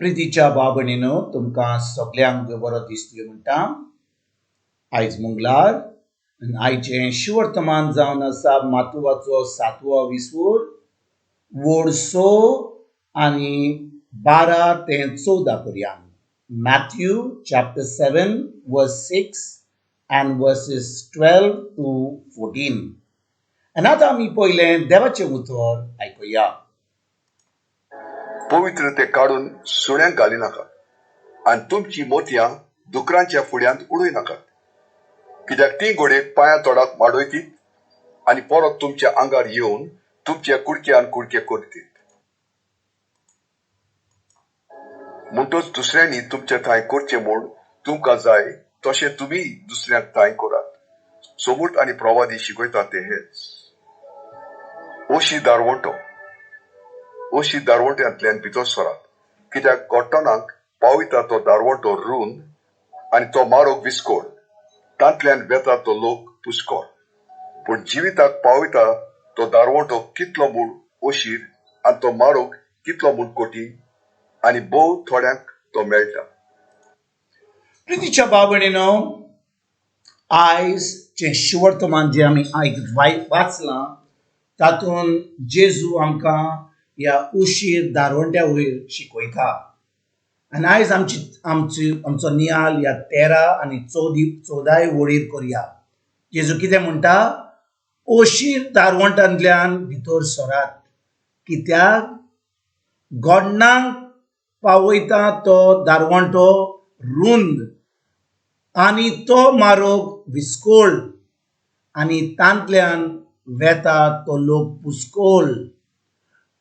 प्रितीच्या भाव भयणीनो, तुमकां सगल्यांक देव बरो दीस दिवं म्हणटा. आयज मंगळार आनी आयचें शिवर्तमान जावन आसा मातुवाचो सातवो विसवूर, वोड स आनी 12 ते 14 पर्यंत. Matthew chapter 7 verse 6 and verses 12 to 14. आनी आतां आमी पयलें देवाचें उतर आयकुया. पवित्र ते काडून सुण्यांक घाली नाकात आनी तुमची मोतयां दुकरांच्या फुड्यांत उडय नाकात, कित्याक ती घोडे पांयां तोडाक माडयतीत आनी परत तुमच्या आंगार येवन तुमच्या कुडक्यान कुडके करतीत. म्हणटच दुसऱ्यांनी तुमच्या ठांय करचें म्हूण तुमकां जाय तशें तुमी दुसऱ्यांक ठांय करात. सोबूत आनी प्रवादी शिकयतात ते हेच. ओशी दारवंटो, ओशी दारवंट्यांतल्यान भितर सरात, कित्याक गोट्टणाक पावयता तो दारवंटो रून आनी तो मारोग विस्कोळ, तांतल्यान वेता तो लोक पुस्कोळ. पूण जिविताक पावयता तो दारवंटो कितलो म्हूण ओशीर आनी तो मारोग कितलो म्हूण कठीण आनी भोव थोड्यांक तो मेळटा. प्रितीच्या भाव भयणीनो, आयज जें शिवर्तमान जें आमी आयज वाचलां तातूंत जेजू आमकां ह्या उशीर दारवंट्या वयर शिकयता. आनी आयज आमची आमची आमचो नियाल ह्या 13 आनी 14 वळीर करया. जेजू कितें म्हणटा? ओशीर दारवंटांतल्यान भितर सरात, कित्याक गोडणाक पावयता तो दारवंटो रुंद आनी तो मारोग विस्कोळ आनी तांतल्यान वेता तो लोक पुस्कोळ.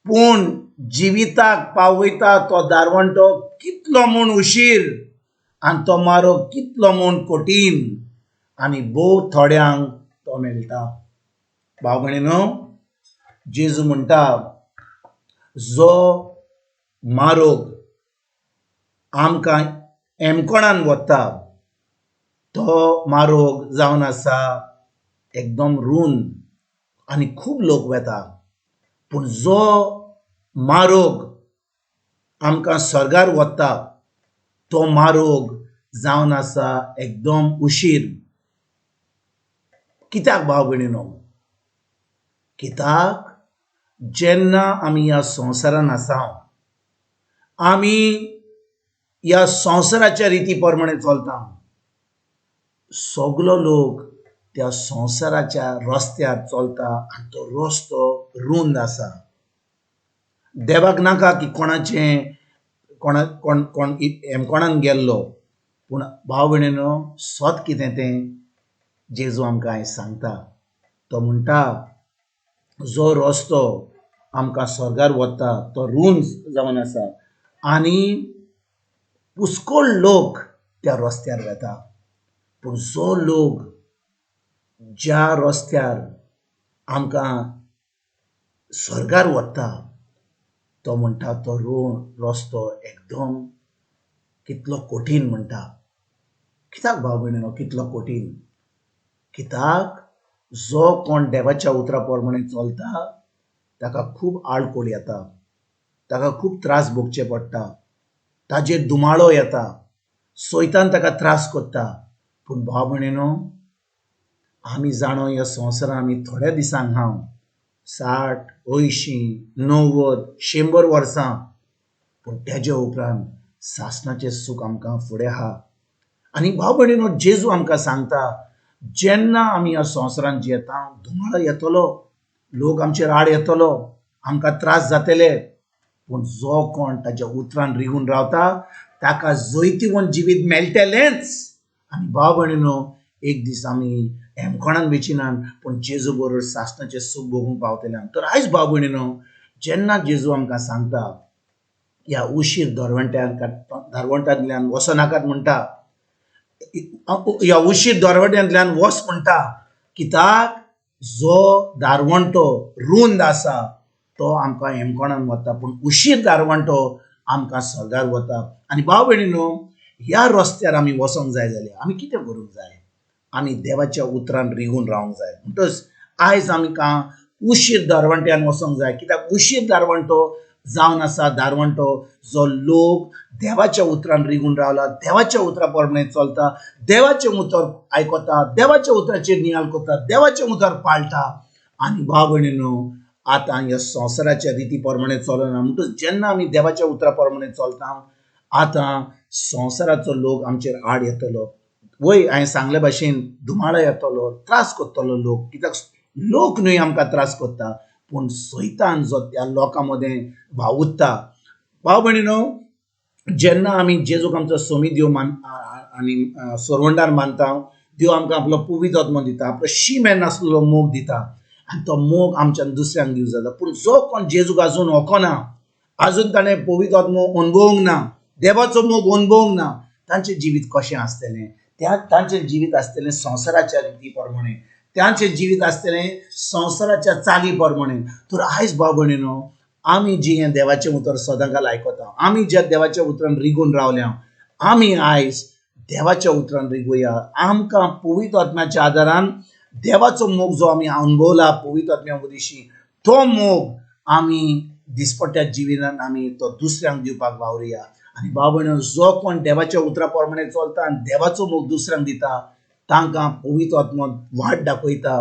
पूण जिविताक पावयता तो दारवंटो कितलो म्हूण उशीर आनी तो मारोग कितलो म्हूण कठीण आनी भोव थोड्यांक तो मेळटा. भाव भयणीनो, जेजू म्हणटा जो मारोग आमकां एमकोणान वता तो मारोग जावन आसा एकदम रुंद आनी खूब लोक वेता. पूण जो मारोग आमकां स्वर्गार वता तो मारोग जावन आसा एकदम उशीर. कित्याक भाव भयणीनो? कित्याक जेन्ना आमी ह्या संवसारान आसा आमी ह्या संवसाराच्या रिती प्रमाणे चलता. सगलो लोक त्या संवसाराच्या रस्त्यार चलता आनी तो रस्तो रुंद आसा. देवाक नाका की कोणाचें कोणा कोण कोण हेमकोणान गेल्लो. पूण भाव भयणीनो, सत कितें तें जेजू आमकां आयज सांगता. तो म्हणटा जो रस्तो आमकां स्वर्गार वता तो रुंद जावन आसा आनी पुस्कोळ लोक त्या रस्त्यार वेता. पूण जो लोक ज्या रस्त्यार आमकां स्वर्गार वता तो म्हणटा तो रस्तो एकदम कितलो कठीण म्हणटा. कित्याक भाव भयणीनो कितलो कठीण? कित्याक जो कोण देवाच्या उतरा प्रमाणे चलता ताका खूब आडखळ येता, ताका खूब त्रास भोगचे पडटा, ताजेर दुमाळो येता, सैतान ताका त्रास करता. पूण भाव भयणीनो, आमी जाणो ह्या संवसारांत आमी थोड्या दिसांक हांव 60, 80, 90, 100 वर्सां, पूण तेज्या उपरांत सासणाचें सूख आमकां फुडें आहा. आनी भाव भयणीनो, जेजू आमकां सांगता जेन्ना आमी ह्या संवसारांत जियेता धुमाळो येतलो, लोक आमचेर आड येतलो, आमकां त्रास जातले. पूण जो कोण ताच्या उतरान रिगून रावता ताका जैतिवंत जिवीत मेळटलेंच. आनी भाव भयणीनो, एक दीस आमी हेमकोणान वेचिनान पूण जेजू बरोबर सासणाचें सूख भोगूंक पावतले. तर आयज भाव भयणीनो, जेन्ना जेजू आमकां सांगता ह्या उशीर दारवंट्यांतल्यान वचनाकात म्हणटा, ह्या उशीर दारवंट्यांतल्यान वच म्हणटा, कित्याक जो दारवंटो रुंद आसा तो आमकां हेमकोणान वता, पूण उशीर दारवंटो आमकां स्वर्गार वता. आनी भाव भयणीनो, ह्या रस्त्यार आमी वचोंक जाय जाल्यार आमी कितें करूंक जाय? आमी देवाच्या उतरान रिगून रावंक जाय. म्हणटच आयज आमकां उशीर दारवंट्यान वचोंक जाय, कित्याक उशीर दारवंटो जावन आसा दारवंटो जो लोक देवाच्या उतरान रिगून रावला, देवाच्या उतरा प्रमाणे चलता, देवाचें उतर आयकता, देवाच्या उतराचेर नियाळ करता, देवाचें उतर पाळटा. आनी भाव भयणीनो, आतां ह्या संवसाराच्या रिती प्रमाणे चलना. म्हणटच जेन्ना आमी देवाच्या उतरा प्रमाणे चलता, आतां संवसाराचो लोक आमचेर आड येतलो. वय हांवें सांगले भाशेन धुमाळो येतलो, त्रास करतलो लोक, कित्याक लोक न्हय आमकां त्रास करता, पूण सैतान जो त्या लोकां मदें वावुरता. भाव भयणीनो, जेन्ना आमी जेजूक आमचो सोमी देव मान आनी सोरवंडार मानता, देव आमकां आपलो पवित्र आत्मो दिता, आपलो शीम नासलेलो मोग दिता आनी तो मोग आमच्यान दुसऱ्यांक दिवं जाता. पूण जो कोण जेजूक आजून वळखना, आजून ताणें पवित्र आत्मो अणभवूंक ना, देवाचो मोग अणभवूंक ना, तांचें जिवीत कशें आसतलें? त्या तांचें जिवीत आसतलें संवसाराच्या रिती प्रमाणे, तांचें जिवीत आसतलें संवसाराच्या चाली प्रमाणे. तर आयज भाव भयणीनो, आमी जी हें देवाचें उतर सदांकाल आयकता, आमी ज्या देवाच्या उतरान रिगून रावल्या, आमी आयज देवाच्या उतरान रिगुया. आमकां पवित्र आत्म्याच्या आदारान देवाचो मोग जो आमी अणभवला पवित्र आत्म्या वरवीं, तो मोग आमी दिसपट्ट्या जिवितान आमी तो दुसऱ्यांक दिवपाक वावरुया. आनी भाव भयणीनो, जो कोण देवाच्या उतरा प्रमाणे चलता आनी देवाचो मोग दुसऱ्यांक दिता, तांकां पवित्र आत्मो वाट दाखयता.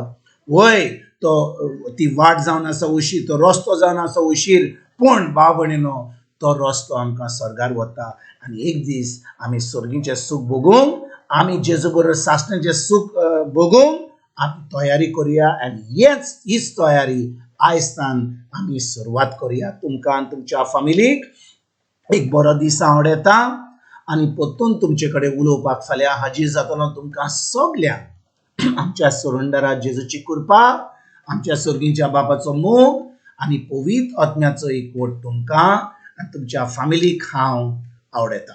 वय तो ती वाट जावन आसा उशीर, तो रस्तो जावन आसा उशीर, पूण भाव भयणीनो, तो रस्तो आमकां स्वर्गार वता. आनी एक दीस आमी सर्गीचें सूख भोगूंक, आमी जेजू बरोबर सासण्याचें सूख भोगूंक आमी तयारी करुया. आनी हेच हीच तयारी आयज आमी सुरवात करुया. तुमकां आनी तुमच्या फामिलीक एक बरो दीस आवडटा आनी परतून तुमचे कडेन उलोवपाक फाल्यां हाजीर जातलो. तुमकां सगल्यांक आमच्या सोरंडरा जेजूची कृपा, आमच्या सर्गीच्या बापाचो मोग आनी पवित्र आत्म्याचो एकवट तुमकां आनी तुमच्या फामिलीक हांव आवडटा.